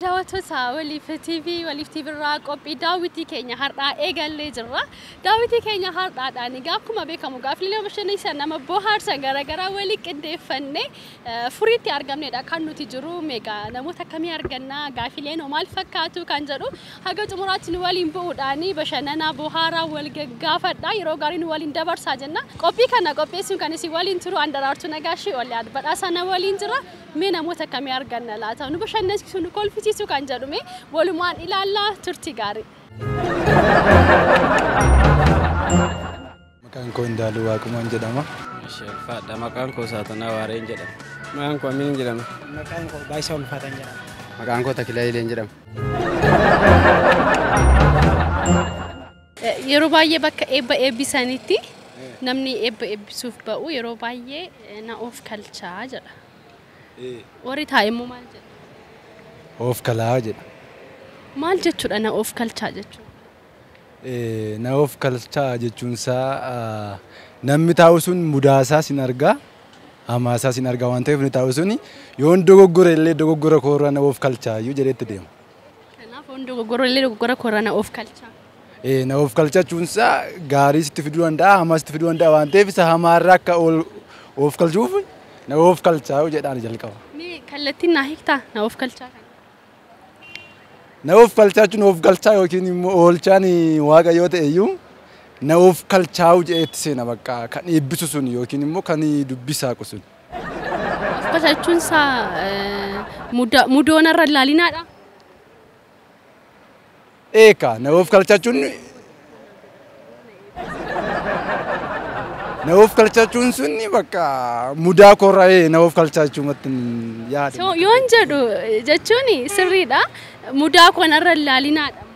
Daawwattoota Waliif TV, Waliif TV irraa qophii daawwitii keenya har'aa eegallee jirra. Daawwitii keenya har'aadhaan egaa akkuma beekamu gaaffilee bashannansiisan nama bohaarsan garaagaraa walii qindeeffannee furiitti argamnedha kan nuti jiru. Meegaa namoota akkamii argannaa, gaaffileen hoo maal fakkaatu kan jedhu haga xumuraatti nu waliin bu'uudhaan bashannanaa bohaaraa wal gaggaafadha. Yeroo gaarii nu waliin dabarsaa jenna. Qophii kana qopheessuun kan isin waliin turu Andaraartuu Nagaashii Olliyaad Badhaasaa na waliin jira. Mee namoota akkamii arganna laata? Nu bashannansiisu, nu kolfisiisu kan jedhume walumaan ilaallaa, turtii gaarii. Maqaan koo Indaaluu Waaqumaan jedhama. Ulfaadha. Maqaan koo Saatanaa Waareen jedhama. Maqaan koo Amiin jedhama. Maqaan koo Baayisaa Ulfaataan jedhama. Maqaan koo Takilaa Ileen jedhama. Yeroo baay'ee bakka eebba eebbisanitti namni eebba eebbisuuf ba'u yeroo baay'ee na of kalchaa jedha. Warri taa'e immoo maal jedha? Of kalaa jedha. Maal jechuudha na of kalchaa jechuudha? Na of kalchaa jechuun isaa namni taa'u sun mudaasaa sin argaa, hamaasaa sin argaa waan ta'eef, inni taa'u sun yoon dogoggora illee dogoggora koorraa na of kalchaa iyyuu jedheetti deema. Kanaaf yoon dogoggora illee dogoggora koorraa na of kalchaa. Na of kalchaa jechuun isaa gaarii sitti fiduu danda'a, hamaa sitti fiduu danda'a waan ta'eef, isa hamaarraa akka of kalchuuf na of kalchaa jedhaan jalqaba. Mee kallattiin naa hiiktaa na of kalchaa kana? Na of kalchaa jechuun of galchaa yookiin immoo oolchaan waaqa yoo ta'e iyyuu na of kalchaa'u jedheetti seena, bakka kan eebbisu sun yookiin immoo kan dubbisaaqu sun. Of kalchaa jechuun isaa mudoon irra ilaalinaadha. Eeka, na of kalchaa jechuun na of kalchaa jechuun sunni bakka mudaa koorraa na of kalchaa jechuumatti yaada. So yoon jedhu jechuun sirriidha. Mudaa koo narra ilaalinaadha moo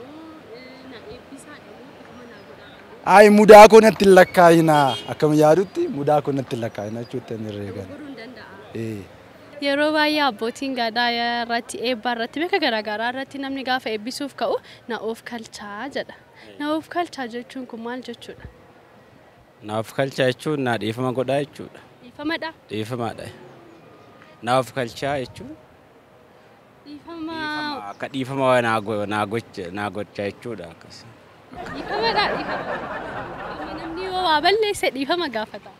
na eebbisaadha moo dhiifama naa godhaa? Ayi, mudaa koo natti hin lakkaa'inaa, akkam yaadutti mudaa koo natti hin lakkaa'inaa jechuutti ani herreegan. Godhuu hin danda'a. Yeroo baay'ee abbootiin gadaa irratti, eebba irratti, bakka garaagaraa irratti namni gaafa eebbisuuf ka'u na of kalchaa jedha. Na of kalchaa jechuun kun maal jechuudha? Na of kalchaa jechuun naa dhiifama godhaa jechuudha. Dhiifamadha. Dhiifamaadha. Na of kalchaa jechuun Dhiifama. akka dhiifama naa gocha naa gocha jechuudha akkas. Dhiifamadha. Dhiifama. Namni yoo waa balleesse dhiifama gaafata.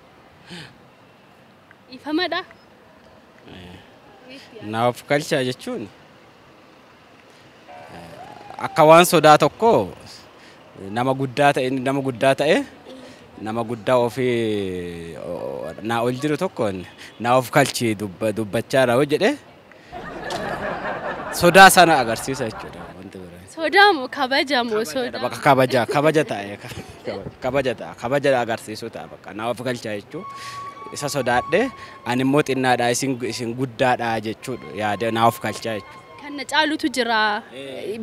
Dhiifamadha. Na of kalchaa jechuun akka waan sodaa tokko nama guddaa ta'e, nama guddaa ofii naa ol jiru tokkoon na of kalchi dubbachaa yoo jedhe sodaa sana agarsiisa jechuudha wanti biraa. Sodaa moo kabaja moo sodaa? Bakka kabaja kabaja ta'e, kabaja ta'a, kabaja agarsiisuu ta'a. Bakka na of galchaa jechuun isa sodaadhe, ani immoo xinnaadha, isin guddaadha jechuudha yaada na of galchaa jechuudha. Kan na caalutu jira.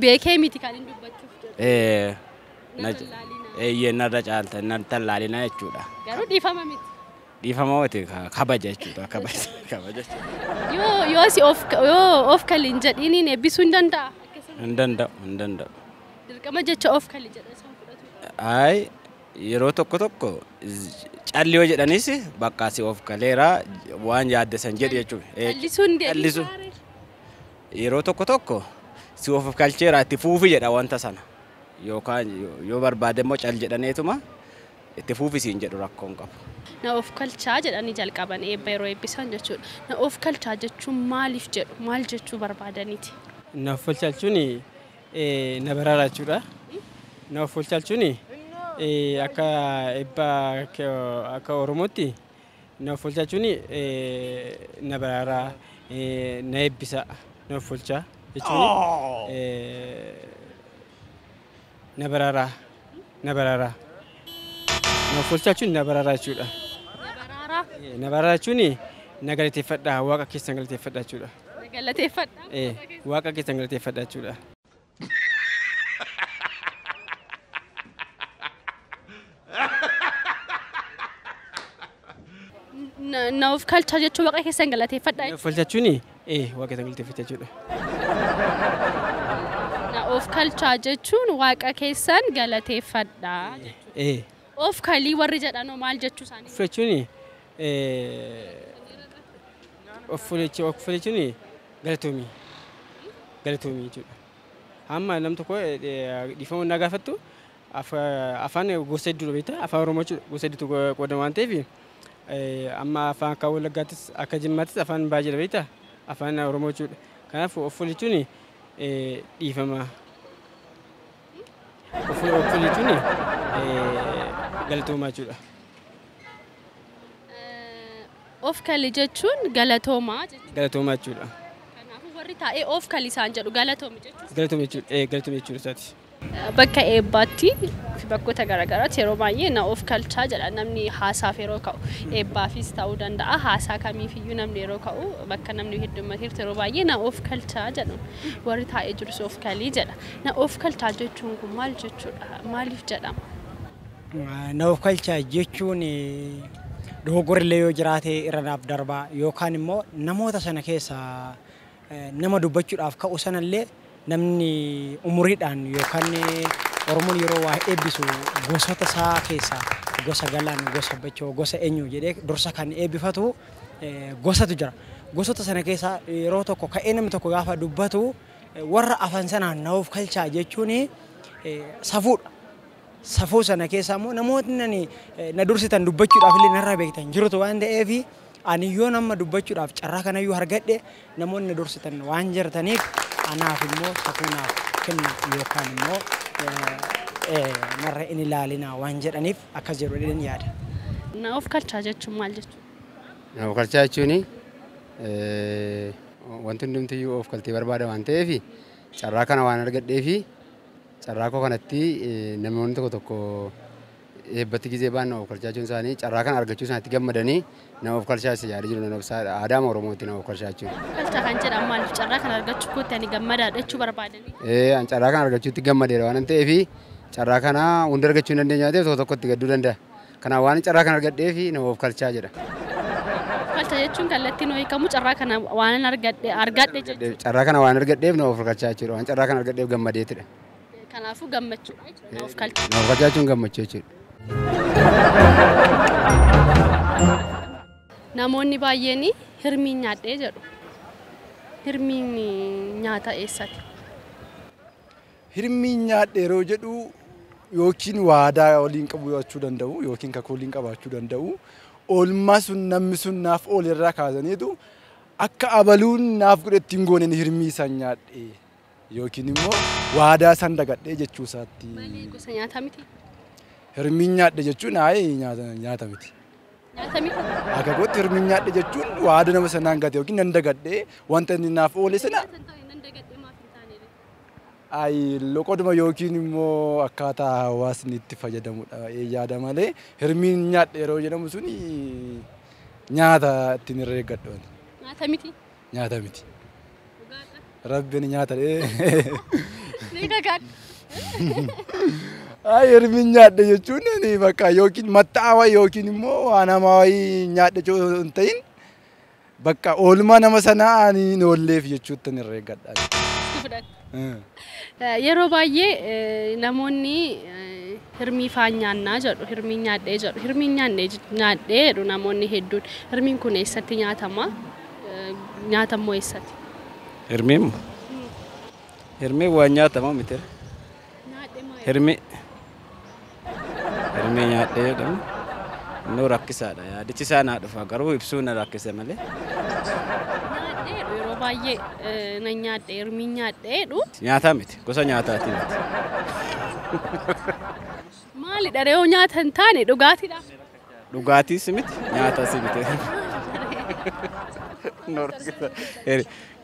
Beekee miti kan hin dubbachuuf jiru. Na eeyyee, narra caalta narra tallaalina jechuudha. Garuu dhiifama miti. Dhiifama miti, kabaja jechuudha, kabaja kabaja jechuudha. Yoo si of yoo of kali hin jedhiniin eebbisuu hin danda'a? Hin danda'u, hin danda'u. Dirqama jecha of kali jedha isaan fudhatu. Ayi, yeroo tokko tokko calli yoo jedhanis bakka si of kaleera waan yaadde san jedhi jechuudha. Callisuun Callisu. Yeroo tokko tokko si of kalcheera itti fuufi jedha wanta sana. Yookaan yoo barbaade immoo cal jedhaneetuma itti fuufi siin jedhu, rakkoon qabu. Na of kalchaa jedhanii jalqaban eebba yeroo eebbisan jechuudha. Na of kalchaa jechuun maaliif jedhu, maal jechuu barbaadaniiti? Na of kalchaa jechuun na baraaraa jechuudha. Na of kalchaa jechuun akka eebba akka Oromootti na of kalchaa jechuun na baraaraa, na eebbisa. Na of kalchaa jechuun na baraaraa, na baraaraa. Na of kalchaa jechuun na baraaraa jechuudha. Na baraaraa. Na baraaraa jechuun na galateeffadha, waaqa keessan galateeffadha jechuudha. Na galateeffadha. Waaqa keessan galateeffadha jechuudha. Na of kalchaa jechuun waaqa keessan galateeffadha. Na of kalchaa jechuun waaqa keessan galateeffadha jechuudha. Na of kalchaa jechuun waaqa keessan galateeffadha. Of kalii warri jedhanoo maal jechuu isaanii? Of jechuun of jechuun galatoomii. Galatoomii jechuudha. Amma nam tokko dhiifama na gaafattu afaan gosa hedduudha beektaa afaan Oromoo jechuudha gosa hedduutu qoodama waan ta'eef amma afaan akka Wallaggaattis akka Jimmaattis afaan baay'eedha beektaa afaan Oromoo jechuudha. Kanaaf of jechuun dhiifama. Of jechuun galatoomaa jechuudha. Of kalii jechuun galatoomaa jechuudha. Galatoomaa jechuudha. Kanaafuu warri taa'ee of kalii isaan jedhu galatoomi jechuudha. Galatoomi jechuudha. Galatoomi jechuudha isaati. Bakka eebbaatti fi bakkoota garaagaraatti yeroo baay'ee na of kalchaa jedha namni haasaaf yeroo ka'u eebbaafis ta'uu danda'a haasaa kamiifiyyuu namni yeroo ka'u bakka namni heddummateertu yeroo baay'ee na of kalchaa jedhu warri taa'ee jirus of kalii jedha. Na of kalchaa jechuun kun maal jechuudha? Maaliif jedhama? Na of kalchaa jechuun dogoggorri yoo jiraate irra naaf darbaa yookaan immoo namoota sana keessaa nama dubbachuudhaaf ka'u sanallee namni umuriidhaan yookaan Oromoon yeroo waa eebbisu gosoota isaa keessaa gosa Galaan, gosa Bachoo, gosa eenyu jedhee dursa kan eebbifatu gosatu jira. Gosoota sana keessaa yeroo tokko ka'ee namni tokko gaafa dubbatu warra afaan sanaan na of kalchaa jechuun safuudha. Safuu sana keessaa immoo namootni na dursitan dubbachuudhaaf illee narraa beektan jirutu waan ta'eef ani yoo nama dubbachuudhaaf carraa kanayyuu argadhe namoonni na dursitan waan jirtaniif anaaf immoo safuu naaf kenna yookaan immoo narra in ilaalinaa waan jedhaniif akkas jedhu jedheen yaada. Na of kalchaa jechuun maal jechuudha? Na of kalchaa jechuun wanti hundumtiyyuu of kaltee barbaada waan ta'eef carraa kana waan argadheef carraa koo kanatti namoonni tokko tokko eebbatti gizee baan of kalchaa jechuun isaanii carraa kana argachuu isaaniitti gammadanii nama of kalchaa isa yaadii jiru nama aadaa Oromootti nama of kalchaa jechuudha. Kalchaa kan jedhamu maaliif carraa kana argachuu kootti ani gammadaadha jechuu barbaadanii? Ani carraa kana argachuutti gammadeera waan ta'eef carraa kana hunda argachuu hin dandeenye ta'eef tokko tokkotti gadduu danda'a. Kanaaf waan carraa kana argadheef nama of kalchaa jedha. Kalchaa jechuun kallattiin hiikamu carraa kana waan argadhe jechuudha. Carraa kana waan argadheef nama of kalchaa jechuudha. Waan carraa kana argadheef gammadeetidha. Kanaafuu gammachuudha jechuudha. Nama of kalchaa. Nama of kalchaa jechuun gammachuu jechuudha. Namoonni baay'een hirmii nyaadhee jedhu. Hirmiin nyaata eessati? Hirmii nyaadhee yeroo jedhu yookiin waadaa waliin qabaachuu danda'u yookiin kakuu waliin qabaachuu danda'u. Oolmaa sun namni sun naaf oole irraa kaasaniitu akka abaluun naaf godhe ittiin gooneen hirmii isaan nyaadhee yookiin immoo waadaa isaan dagadhee jechuu isaatti. Malee gosa nyaataa miti? Hirmii nyaadhe jechuun ayi nyaata miti. Nyaata miti? Akka kootti hirmii nyaadhe jechuun waada nama sanaan gate yookiin nan dagadhee wanta inni naaf oole sana. Ayi loqoduma yookiin immoo akkaataa hawaasni itti fayyadamudha yaada malee hirmiin nyaadhe yeroo jedhamu suni nyaata ittiin herreeggadhu. Nyaata miti? Nyaata miti. Rabbiin nyaata dhee. Ni dhagaadha. Ayi hirmiin nyaadhe jechuun bakka yookiin mattaa'aa yookiin immoo waan hamaa wayii nyaadhe jechuu hin ta'in bakka oolmaa nama sanaa ani hin oolleef jechuutti herreeggadha. Yeroo baay'ee namoonni hirmii faan nyaannaa jedhu, hirmii nyaadhee jedhu, hirmii nyaadhee jedhu namoonni hedduun. Hirmiin kun eessatti nyaatama? Nyaatammoo eessatti? Hirmiin hirmii waan nyaatamu miti. Hirmii hirmii nyaadhee jedhamu innoo rakkisaadha. Yaadichi isaa naa dhufa garuu ibsuu na rakkise malee. Yeroo baay'ee na nyaadhee hirmii nyaadhee jedhu. Nyaataa miti gosa nyaataati miti. Maalidha re'oo nyaata hin taane dhugaatiidha? Dhugaatiis miti nyaatas miti.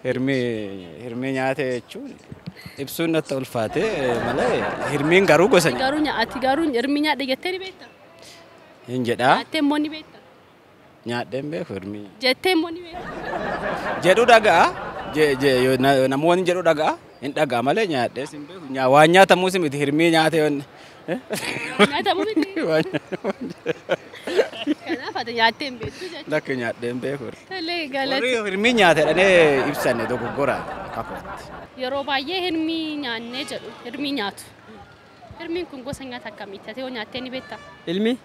Hirmii nyaate jechuun ibsuun natti ulfaate malee hirmiin garuu gosa nyaata. Garuu ati garuu hirmii nyaadhe jettee ni beektaa? Hin jedhaa. Nyaattee immoo ni beektaa? Nyaadhee hin beeku hirmii. Jettee immoo ni beektaa? Jedhu dhaga'a. Namoonni jedhu dhaga'a. Hin dhaga'a malee nyaadhees hin beeku. Waan nyaatamuus miti hirmii nyaate yoon. Nyaatamuu miti? Kanaaf ati nyaattee hin beektu jechuudha. Lakki nyaadhee hin beeku. Tolee galata. Warri hirmii nyaate jedhanii ibsanne dogoggora akka kootti. Yeroo baay'ee hirmii nyaannee jedhu hirmii nyaatu. Hirmiin kun gosa nyaata akkamiiti? Ati hoo nyaattee ni beektaa? Ilmi?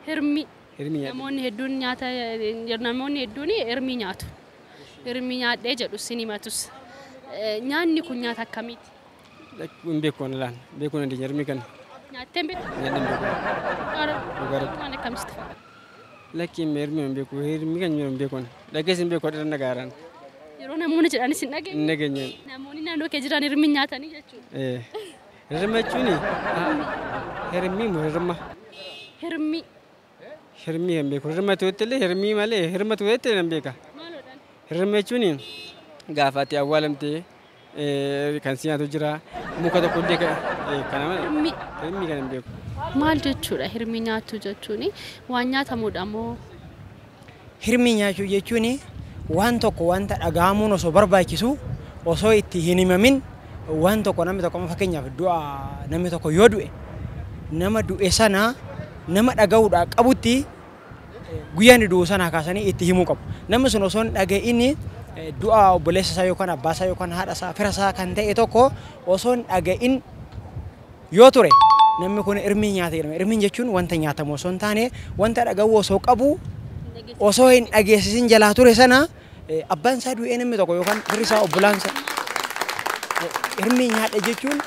Hirmii. Hirmii nyaadhe. Namoonni hedduun nyaata namoonni hedduun hirmii nyaatu. Hirmii nyaadhee jedhu sin himatus. Nyaanni kun nyaata akkamiiti? Hin beeku ana laan. Beekuu dandeenya hirmii kana. Nyaattee hin beektu? Nyaadhee hin beeku. Dhugaadha. Waan akkamitti fakkaata? Lakki hirmii hin beeku. Hirmii kan hin beeku. Dhageessi hin beeku adda gaaraan. Yeroo namoonni jedhanis hin dhageenye. Hin dhageenye. Namoonni naannoo kee jiran hirmii nyaatanii jechuudha. Hirma jechuun hirmii moo hirma? Hirmii. Hirmii hin beeku. Hirma tuutti illee hirmii malee hirma tuutti hin beeka. Maaloodhaan? Hirma jechuun gaafa ati awwaalamtee kan si nyaatu jira. Muka tokko illee kana malee. Hirmii. Hirmii kan hin beeku. Maal jechuudha hirmii nyaachuu jechuun waan nyaatamuudha moo? Hirmii nyaachuu jechuun waan tokko wanta dhaga'amuun osoo barbaachisu osoo itti hin himamin waan tokko namni tokko fakkeenyaaf du'a namni tokko yoo du'e nama du'e sana nama dhaga'uudhaa qabutti guyyaan du'u sana kaasanii itti himuu qabu. Namni sun osoo hin dhaga'in du'a obboleessa isaa yookaan abbaa isaa yookaan haadha isaa fira isaa kan ta'e tokko osoo hin dhaga'in yoo ture namni kun hirmii nyaata jedhama. Hirmiin jechuun wanta nyaatamu osoo hin taane wanta dhaga'uu osoo qabu osoo hin dhageessisin jalaa ture sana abbaan isaa du'ee namni tokko yookaan firri isaa obbolaan isaa hirmii nyaadha jechuun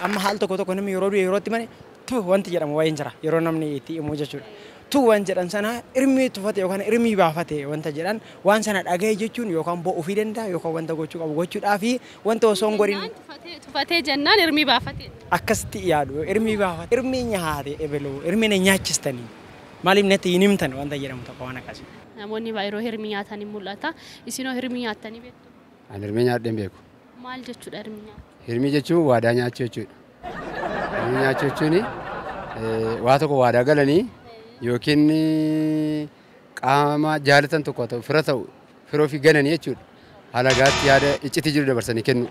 amma haal tokko tokko namni yeroo du'e yerootti mane tu wanti jedhamu waa'een jira yeroo namni itti himu jechuudha. Tu waan jedhan sana hirmii tufate yookaan hirmii baafate wanta jedhan waan sana dhaga'e jechuun yookaan bo'uu danda'a yookaan wanta gochuu qabu gochuudhaa fi wanta osoo hin godhin. Tufatee jennaan hirmii baafate. Akkasitti yaadu hirmii baafate hirmii nyaate ebeloo hirmii na nyaachistanii maaliif natti hin himtan wanta jedhamu tokko waan akkasii. Namoonni yeroo hirmii nyaatan ni mul'ata. Isinoo hirmii nyaattanii beektu? Ani hirmii nyaadhee hin beeku. Maal jechuudha hirmii nyaachuu? Hirmii jechuun waadaa nyaachuu jechuudha. Hirmii nyaachuu jechuun waa tokko waadaa galanii yookiin qaama jaalatan tokko ta'u fira ta'u fira ofii galanii jechuudha. Halagaatti yaada iccitii jiru dabarsanii kennu.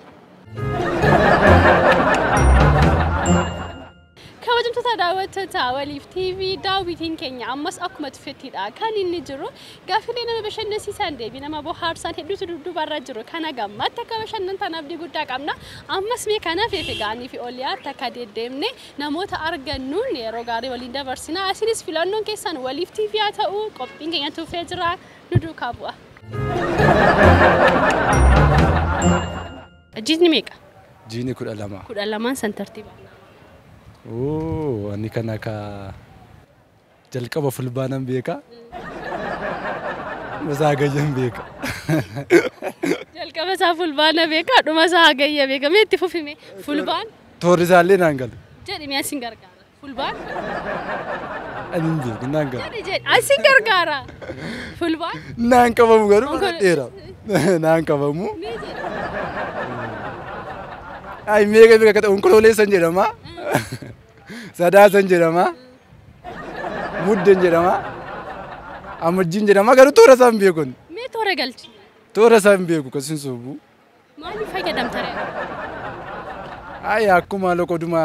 Kabajamtoota daawwattoota Waliif TV daawwitiin keenya ammas akkuma tufettiidha kan inni jiru gaaffilee nama bashannansiisan deebii nama bohaarsan hedduutu dudduubarra jiru kana gammatti akka bashannantan abdii guddaa qabna ammas mee kanaaf eegaanii fi oliyaatti akka deddeemne namoota argannuun yeroo gaarii waliin dabarsina isinis filannoon keessan Waliif TV haa ta'u qophiin keenya tufee jira nu duukaa bu'a. Jiini meeqa? Jiini 12. 12 san tartiiba. Oh, ani kana ka jalqaba fulbaanan beeka. Masaa gayyan beeka. Jalqaba isaa fulbaana beeka, dhuma isaa hagayya beeka. Mee itti fufime fulbaan? Toorri isaallee naan galu. Jedhi mee asin gargaara. Fulbaan? Ani hin beeku naan galu. Jedhi jedhi asin gargaara. Fulbaan? Naan qabamu garuu dheera. Naan qabamu. Mee jedhi. Ay meeqa meeqa akka ta'u onkololeessan jedhama. Sadaasan jedhama. Mudden jedhama. Amajjiin jedhama garuu toora isaa hin beeku. Mee toora galchi? Toora isaa hin beeku kan sobu. Maaliif fayyadamta ree? Ay akkuma loqoduma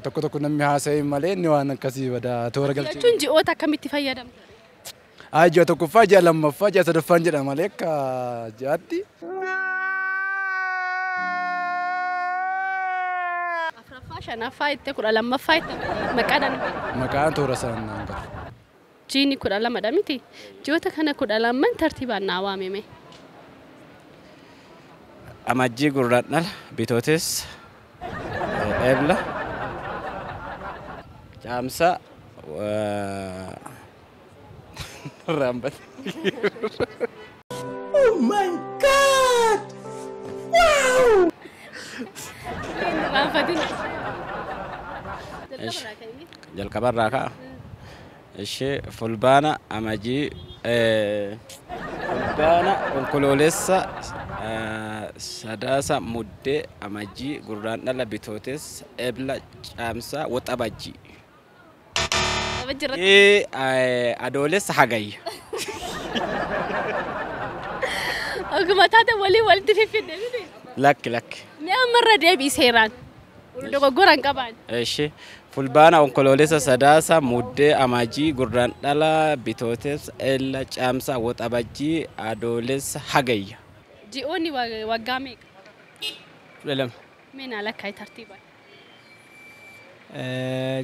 tokko tokko namni haasa'e malee inni waan akkasii badaa toora galchi. Jechuun ji'oota akkamitti fayyadamta? Ay ji'a tokkoffaa ji'a lammaffaa ji'a sadaffaan jedhama malee akka ji'aatti. Afuraffaa shanaffaa itti 12ffaa itti maqaadhaan beeku. Maqaan toora isaan naan galu. Jiini 12dha miti. Ji'oota kana 12 tartiibaan naa waamime. Amajjii Gurraandhala, Bitootessa, Ebla, Caamsaa, Raambate. Oh my God! Wow! Raanfatin. Jalqabarraa ka'a. Ishee fulbaana amajjii fulbaana onkoloolessa sadaasa muddee amajjii gurraandhala bitootessa ebla caamsaa waxabajjii. Adoolessa hagayya. Oguma taate walii walitti fiffidde miti. Lakki lakki. Mee ammarra deebi'i seeraan. Dogoggora hin qabaan. Ishee fulbaana onkoloolessa sadaasa muddee amajjii gurraandhala bitootessa ebla caamsaa waxabajjii adoolessa hagayya. Ji'oonni waggaa meeqa? 12. Mee naa lakkaa'e tartiibaan.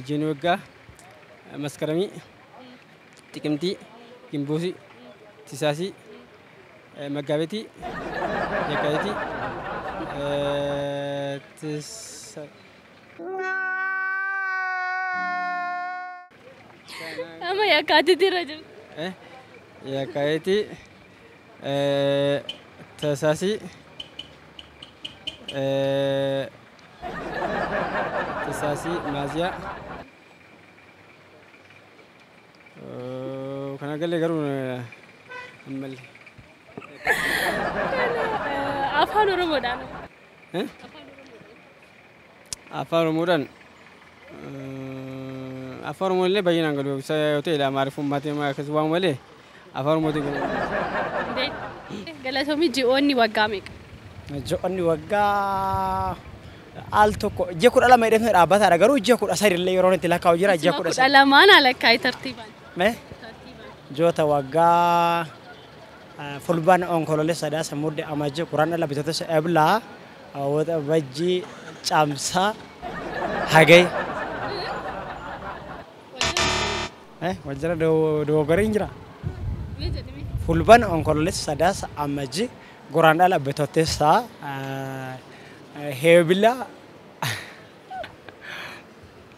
Jiini waggaa Maskaramii, Xiqimtii, Gimboosii, Tisaasii, Maggaabeetii, Yakkaateetii, Amma yakkaatiitti irra jirti. Yakkaateetii, Tasaasii, Tasaasii, Maaziyaa. Kana galee garuu ammallee. Afaan Oromoodhaan. Afaan Oromoodhaan Afaan Oromoo illee baay'inaan galu yoo ta'e Amaariffummaatti akkas waan malee Afaan Oromootiin galu. Galatoomii ji'oonni waggaa meeqa? Ji'oonni waggaa al tokko ji'a 12 jedhamee dhaabbataadha garuu ji'a 13 illee yeroon itti lakkaa'u jira ji'a 13. 12 alakkaa'e tartiibaan. Mee? Ji'oota waggaa Fulbaana, Onkoloolessa, Sadaasa, Mudde, Amajjii, Guraandhala, Bitootessa, Eblaa, Waxabajjii, Caamsaa, Hagayya. Wal jala dogoggorri hin jiraa? Fulbaana, Onkoloolessa, Sadaasa, Amajjii, Guraandhala, Bitootessa, Eebila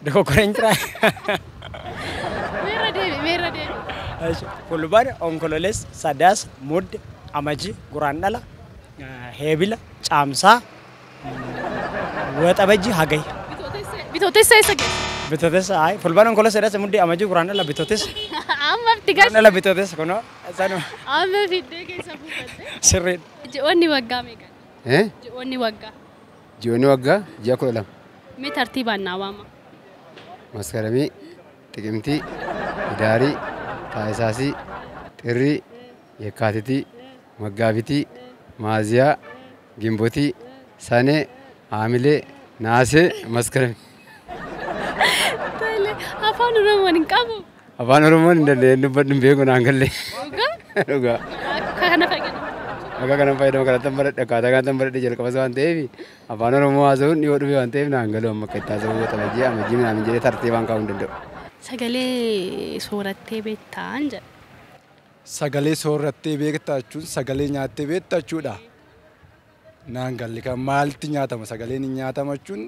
dogoggorri hin jiraa? Meerra deebi, meerra deebi. Fulbaana, Onkoloolessa, Sadaasa, Mudde, Amajjii, Guraandhala, Eebila, Caamsaa, Waxabajjii, Hagayya. Bitootessa eessa geessa? Bitootessa ayi Fulbaana, Onkoloolessa, Sadaasa, Mudde, Amajjii, Guraandhala, Bitootessa. Amma itti galche. Guraandhala, Bitootessa kunoo sanuma. Amma fiddee keessa buufatte. Sirriidha. Ji'oonni waggaa meeqa? Ji'oonni waggaa. Ji'oonni waggaa ji'a 12. Mee tartiibaan naa waama. Maskaramii, Xiqimtii, Hidaarii, Taayisaasii, Xirrii, Yekkaatitii, Maggaabitii, Maaziyaa, Gimbotii, Sanee, Haamilee, Naasee, Maskaramii. Tole, Afaan Oromoon hin qabu. Afaan Oromoon hin dandeenye dubbadhu hin beeku naan galle. Dhugaa? Dhugaa. Akka kana fayyadamu. Akka kanan fayyadamu kanatti baradhe akkaataa kanatti baradhe jalqabas waan ta'eef Afaan Oromoo haasa'uun dhiyoo dhufe waan ta'eef naan galu amma akka itti haasa'uu Waxabajjii Amajjii minaamin jedhee tartiibaan kaa'uu hin danda'u. Sagalee soorattee beektaan jedha. Sagalee soorattee beektaa jechuun sagalee nyaattee beektaa jechuudha. Naan galle kan maalti nyaatama sagaleen hin nyaatama jechuun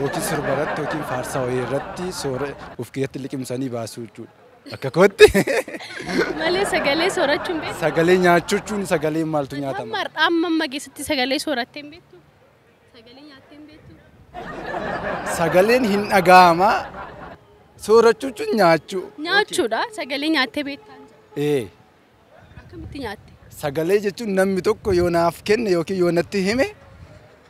yookiin sirba irratti yookiin faarsaa wayii irratti soora of keessatti liqimsanii baasuu jechuudha. Akka kootti. Malee sagalee soorachuun beektu? Sagalee nyaachuu jechuun sagalee maaltu nyaatama? Amma amma amma keessatti sagalee soorattee hin beektu? Sagalee nyaattee hin beektu? Sagaleen hin dhaga'ama. Soorachuu jechuun nyaachuu. Nyaachuudha. Sagalee nyaattee beektaa? Ee. Akkamitti nyaatte? Sagalee jechuun namni tokko yoo naaf kenne yookiin yoo natti hime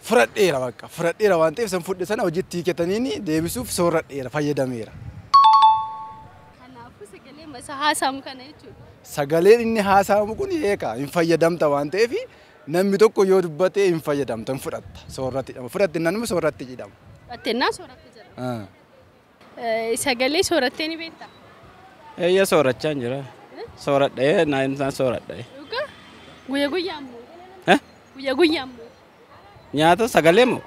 fudhadheera bakka. Fudhadheera waan ta'eef san fudhe sana hojiitti hiikataniin deebisuuf sooradheera fayyadameera. Kanaafuu sagalee masa haasa'amu kana jechuudha. Sagaleen inni haasa'amu kun eeka hin fayyadamta waan ta'eef namni tokko yoo dubbate hin fayyadamta hin fudhatta soorratti jedhama. Fudhatte namni soorratti jedhama. Fudhattennaa sooratte jedhama. Sagalee soorattee ni beektaa? Eeyya soorachaa hin jira. Sooradhee naan sooradhee. Dhugaa? Guyya guyyaan moo? Guyya guyyaan moo? Nyaata sagalee moo?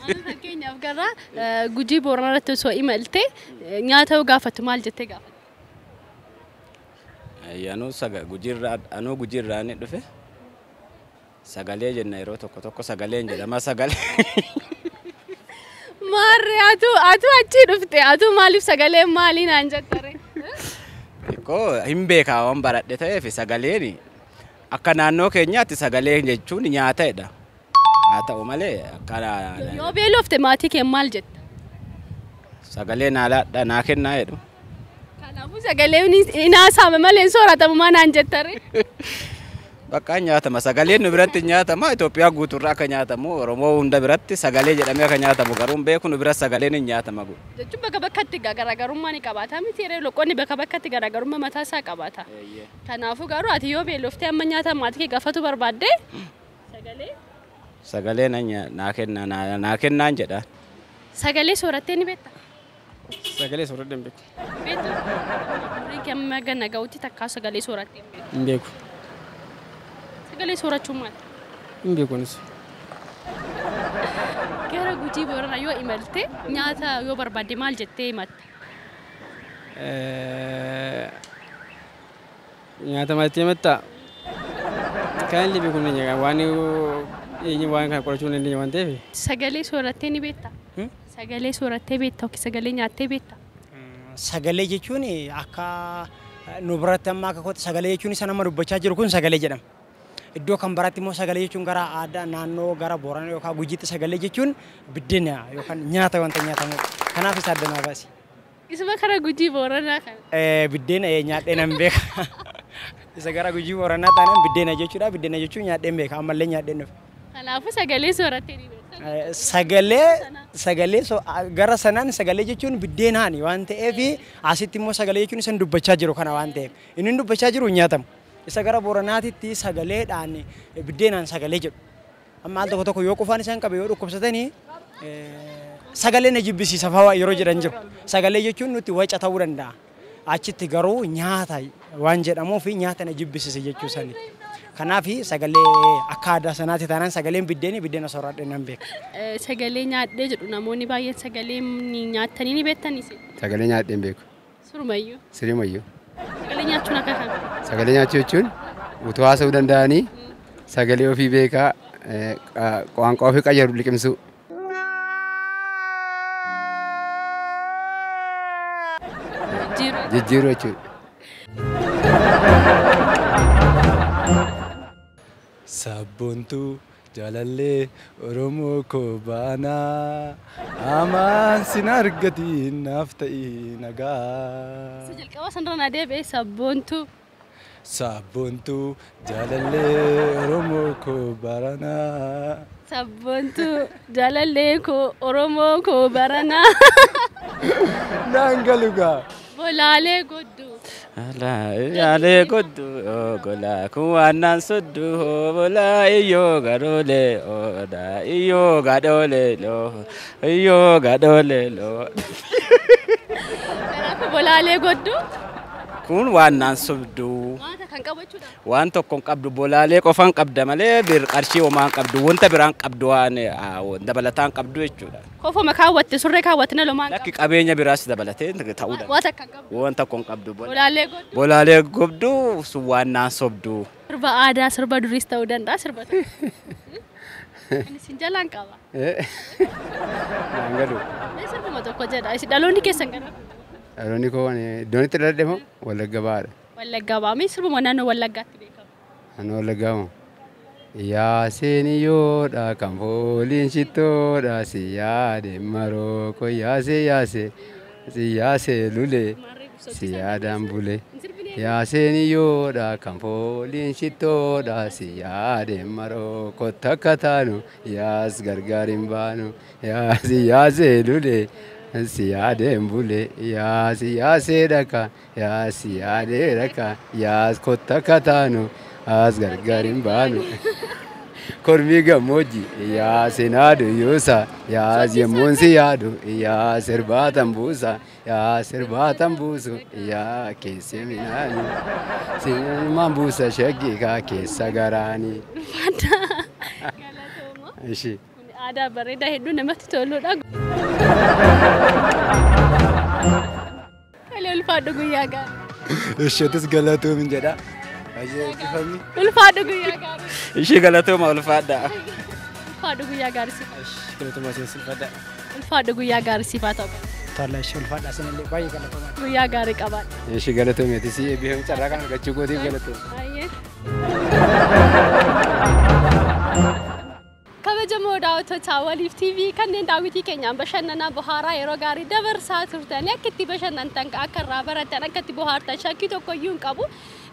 Ani fakkeenyaaf gara Gujii Booranaa irratti osoo imalte nyaata yoo gaafattu maal jettee gaafatta? Anuu saga Gujiirraa anuu Gujiirraa ni dhufe. Sagalee jenna yeroo tokko tokko sagaleen jedhama sagalee. Maarree atu achii dhufte atu maaliif sagalee maalii naan jettare? Xiqqoo hin beekaa waan baradhe ta'eef sagaleen akka naannoo keenyaatti sagalee jechuun nyaatadha. Haa ta'u malee akka Yoo beelofte maatii kee maal jetta? Sagalee naa laadhaa naa kennaa jedhu. Kanaafuu sagaleen hin haasa'ame malee hin sooratamu maa naan jettare? Bakka nyaatama sagaleen nu biratti nyaatama Itoophiyaa guutuurraa akka nyaatamu Oromoo hunda biratti sagalee jedhamee akka nyaatamu garuu hin beeku nu bira sagaleen hin nyaatama. Jechuun bakka bakkatti garaagarummaa ni qabaata miti yeroo loqonni bakka bakkatti garaagarummaa mataa isaa qabaata. Kanaafuu garuu ati yoo beeloftee amma nyaata maatii kee gaafatu barbaadde sagalee Sagalee naa kennaa naa kennaan jedha. Sagalee soorattee ni beektaa? Sagalee soorattee hin beeku. Beektu? Umriin kee amma ganna ga'utti takkaa sagalee soorattee hin beektu. Hin beeku. Sagalee soorachuun maali? Hin beeku anis. Gara Gujii Booranaa yoo imalte nyaata yoo barbaadde maal jettee himatta? Nyaata maal jettee himatta? Kan illee beekuu hin dandeenye waan waan kana qorachuu hin dandeenye waan ta'eef. Sagalee soorattee ni beektaa? Sagalee soorattee beektaa yookiin sagalee nyaattee beektaa? Sagalee jechuun akka nu biratti amma akka kootti sagalee jechuun isa nama dubbachaa jiru kun sagalee jedhama. Iddoo kan biratti immoo sagalee jechuun gara aadaa naannoo gara Booranaa yookaan Gujiitti sagalee jechuun biddeena yookaan nyaata wanta nyaatamudha. Kanaaf isa adda naa baasi. Isuma kara Gujii Booranaa kana. Biddeena nyaadhee nan beeka. Isa gara Gujii Booranaa taanaan biddeena jechuudha. Biddeena jechuun nyaadheen beeka. Ammallee nyaadheen dhufe. Kanaafuu sagalee soorattee ni beekta. Sagalee gara sanaan sagalee jechuun biddeenaani waan ta'eef asitti immoo sagalee jechuun isan dubbachaa jiru kana waan ta'eef inni dubbachaa jiru hin nyaatamu. Isa gara Booranaatitti sagaleedhaan biddeenaan sagalee jedhu. Amma al tokko tokko yoo qufaan isaan qabe yoo dhukkubsatanii sagalee na jibbisiisa fa'aa yeroo jedhan jiru. Sagalee jechuun nutti waca ta'uu danda'a. Achitti garuu nyaata waan jedhamuuf nyaata na jibbisiisa jechuu sanitti. Kanaaf sagalee akka aadaa sanaatti taanaan sagaleen biddeeni biddeena sooradhee nan beeka. Sagalee nyaadhee jedhu namoonni baay'een sagalee ni nyaattanii ni beektanii? Sagalee nyaadhee hin beeku. Sirumayyuu. Sirumayyuu. Sagalee nyaachuun akka kami? Sagalee nyaachuu jechuun utuu haasa'uu danda'anii sagalee ofii beekaa qaanqaa ofii qayyaru liqimsuu. Jijjiiruu jechuudha. Sabboontuu jaalallee Oromoo koo baanaa amaan sin argatiin naaf ta'ii nagaa. Isa jalqaba sanarra naa deebi'e sabboontuu. Sabboontuu jaalallee Oromoo koo baranaa. Sabboontuu jaalallee koo Oromoo koo baranaa. Naan galu gaa. Bolaalee godduu. Yaalee goddu golaa kun waannaan soddu bolaa iyyoo gadoolee odaa iyyoo gadoolee loo iyyoo gadoolee loo. Kanaafuu bolaalee godduu. Kun waannaan sobdu. Wanta kan qabu jechuudha. Waan tokko hin qabdu bolaalee qofaan qabda malee qarshii homaa hin qabdu wanta biraan qabdu waan dabalataan qabdu jechuudha. Kofoma kaawwatte surree kaawwatte na lomaan Lakki qabeenya biraas dabalatee ta'uu danda'a. Waan takka hin qabdu. Waan tokko hin qabdu. Bolaalee godduu. Bolaalee gobdu sun waannaan sobdu. Sirba aadaa sirba duriis ta'uu danda'a sirba tokko. Ani isin jalaan qaba. Naan galu. Mee sirbuma tokko jedha. Isin dhaloonni keessan gara. Dhaloonni koo iddoon itti dhaladhe moo Wallagga Bahaadha. Wallagga Bahaa. Mee sirbuma naannoo Wallaggaatti beekamu. Naannoo Wallaggaa moo? Yaaseen yoodha kan fooliin shittoodha si yaade maroo ko yaasee yaasee si yaasee lulee si yaadaan bulee. Yaaseen yoodha kan fooliin shittoodha si yaade maroo ko takka taanu yaas gargaar hin baanu yaasi yaasee lulee. Si yaadeen bulee yaasi yaasee dhaka yaasi yaadee dhaka yaas kotta kataanu as gargar hin baanu. Kormi gammoojji yaaseen haadhu yoosa yaas yemmuun si yaadu yaa sirbaatan buusa yaa sirbaatan buusu yaa keessa minaani simaan buusa shaggii kaa keessa garaani. Galatooma. Ishi. Kun aadaa bareedaa hedduu namatti toludha. Kalee ulfaadhu guyyaa gaarii. Isheetis galatoomin jedha. Baay'ee eebbifami. Ulfaadhu guyyaa gaarii. Ishii galatooma ulfaadha. Ulfaadhu guyyaa gaarii siif haa ta'u. Galatooma isin ulfaadha. Ulfaadhu guyyaa gaarii siif haa ta'u. Tola ishee ulfaadha isinillee baay'ee galatoomaa. Guyyaa gaarii qabaadha. Ishii galatoomeetis eebbifami carraa kan argachuu kootiif galatoome. Baay'ee. Kabajamoo daawwattoota Waliif TV kanneen daawwitii keenyaan bashannanaa bohaaraa yeroo gaarii dabarsaa turtanii akka itti bashannantan akka irraa baratan akka itti bohaartan shakkii tokko iyyuu hin qabu.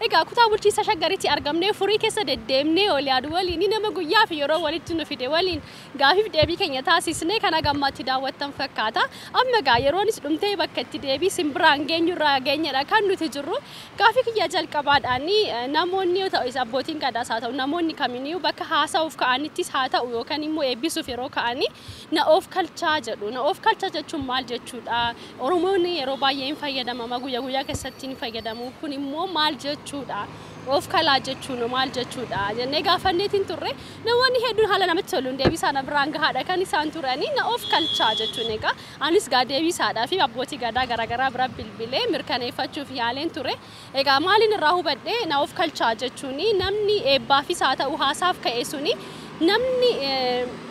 Egaa kutaa bulchiinsa Shaggaritti argamnee furii keessa deddeemnee ol yaadu waliin nama guyyaa fi yeroo walitti nu fide waliin gaafiif deebii keenya taasisnee kana gammaatti daawwattan fakkaata. Amma egaa yeroonis dhumtee bakka itti deebii simbiraan geenyu irraa geenyedha kan nuti jirru. Gaafii kiyya jalqabaadhaan namoonni yoo ta'u abbootiin gadaas haa ta'u namoonni kamiiniyyuu bakka haasa'uuf ka'anittis haa ta'u yookaan immoo eebbisuuf yeroo ka'anii na of kalchaa jedhu. Na of kalchaa jechuun maal jechuudha? Oromoonni yeroo baay'ee hin fayyadamama guyyaa guyyaa keessatti hin fayyadamu. Kun immoo maal jechuudha? jechuudha? Of kalaa jechuun maal jechuudha jennee gaafanneetiin turre. Namoonni hedduun haala namatti toluun deebii isaanii biraan gahaadha kan isaan turanii. Na of kalchaa jechuun egaa anis gaa deebii isaadhaa fi abbootii gadaa garaagaraa bira bilbilee mirkaneeffachuuf yaaleen ture. Egaa maaliin irraa hubadhee, na of kalchaa jechuun namni eebbaafis haa ta'u haasaaf ka'e suni namni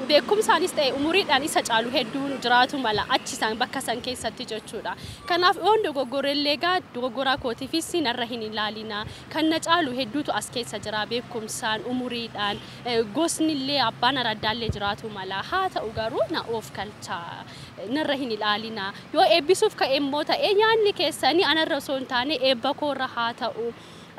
beekumsaanis ta'e umuriidhaan isa caalu hedduun jiraatu mala achi isaan bakka san keessatti jechuudha. Kanaaf yoon dogoggorellee egaa dogoggoraa kootiifis narra hin ilaalina. Kan na caalu hedduutu as keessa jira, beekumsaan, umuriidhaan, gosnillee abbaan araddaallee jiraatu mala. Haa ta'u garuu na of kalchaa, narra hin ilaalina. Yoo eebbisuuf ka'e immoo ta'e nyaanni keessanii anarra osoo hin taane eebba koorra haa ta'u.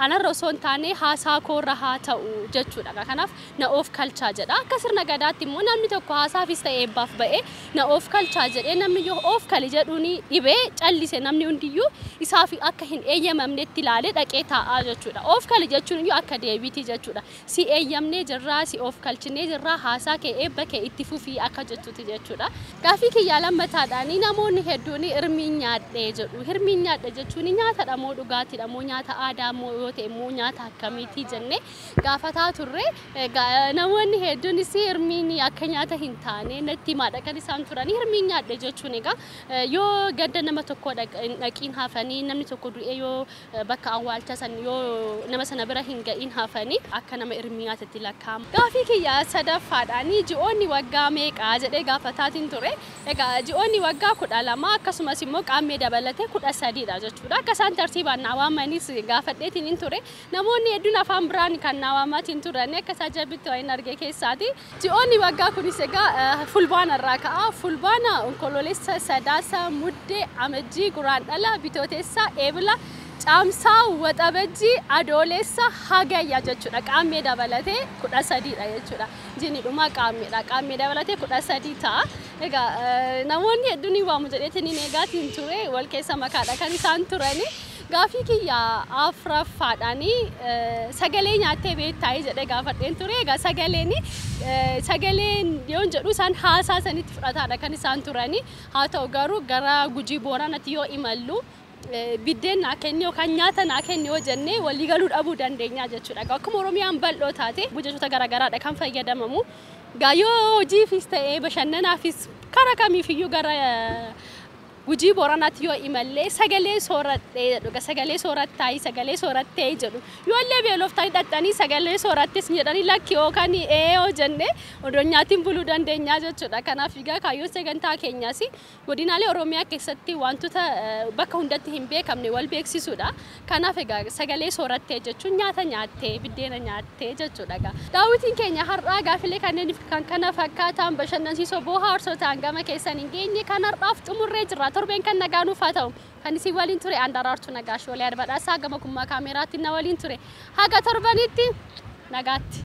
Anarra osoo hin taane haasaa koorra haa ta'u jechuudha. Kanaaf na of kalchaa jedha. Akka sirna gadaatti immoo namni tokko haasaafis ta'e eebbaaf ba'ee na of kalchaa jedhee, namni yoo of kali jedhuun dhibee callise, namni hundiyyuu isaaf akka hin eeyyamamnetti ilaalee dhaqee taa'aa jechuudha. Of kali jechuun iyyuu akka deebiiti jechuudha. Si eeyyamnee jirraa, si of kalchinee jirraa, haasaa kee, eebba kee itti fufii akka jechuuti jechuudha. Gaaffii kiyyaa lammataadhaan namoonni hedduun hirmiin nyaadhee jedhu. Hirmiin nyaadhe jechuun nyaatadha moo dhugaatiidha moo nyaata aadaa moo yoo ta'e immoo nyaata akkamiitii jennee gaafataa turre. Namoonni hedduunis hirmiin akka nyaata hin taane natti himaadha kan isaan turanii. Hirmiin nyaadhe jechuun egaa yoo gadda nama tokko hin dhaqiin hafanii, namni tokko du'ee yoo bakka awwaalcha san yoo nama sana bira hin ga'iin hafanii, akka nama hirmii nyaatetti lakkaa'ama. Gaaffii kiyya sadaffaadhaan ji'oonni waggaa meeqaa jedhee gaafataatiin ture. Egaa ji'oonni waggaa 12, akkasumas immoo qaammee dabalatee 13dha jechuudha. Akka isaan tartiibaan naa waamanis gaafadheetiin hin ture. Namoonni hedduun afaan biraan kan naa waamaatiin turan akka isaa jabitti waan arge keessaati. Ji'oonni waggaa kunis egaa Fulbaana irraa ka'a. Fulbaana, Onkoloolessa, Sadaasa, Muddee, Amajjii, Guraandhala, Bitootessa, Eebila, Caamsaa, Waxabajjii, Adoolessa, Hagayya jechuudha. Qaammee dabalatee 13dha jechuudha. Jiini dhumaa qaammeedha. Qaammee dabalatee 13 ta'a. Egaa namoonni hedduun ni waamu jedheetiin hin eegaatiin ture, wal keessa makaadha kan isaan turani. Gaaffii kiyya afuraffaadhaan sagalee nyaattee beektaa jedhee gaafadheen ture. Egaa sagaleen yoon jedhu isaan haasaa sanitti fudhataadha kan isaan turani. Haa ta'u garuu gara Gujii Booranatti yoo imallu biddeen naa kenni yookaan nyaata naa kenni yoo jennee walii galuu dhabuu dandeenya jechuudha. Akkuma Oromiyaan bal'oo taate jechoota garaagaraadha kan fayyadamamu. Egaa yoo hojiifis ta'ee bashannanaafis karaa kamiifiyyuu gara Gujii Booranaatti yoo imallee sagalee sooradhee jedhu, sagalee soorattaayi, sagalee soorattee jedhu. Yoo illee beeloftanii dhaqxanii sagalee soorattis jedhanii lakki yookaan ee yoo jenne odoo nyaatiin buluu dandeenya jechuudha. Kanaaf egaa kaayyoon sagantaa keenyaas godinaalee Oromiyaa keessatti wantoota bakka hundatti hin beekamne wal beeksisuudha. Kanaaf egaa sagalee soorattee jechuun nyaata nyaattee, biddeena nyaattee jechuudha. Daawwitiin keenya har'aa gaafilee kanneen kan kana fakkaatan bashannansiisoo bohaarsoo ta'an gama keessan hin geenye kan har'aaf xumurree jirra. Torbeen kan nagaa nuuf haa ta'u. Kan isin waliin ture Andaaraartuu Nagaash Walii Badhaasaa gama kummaa kaameeraatti na waliin ture. Haga torbanitti nagaatti.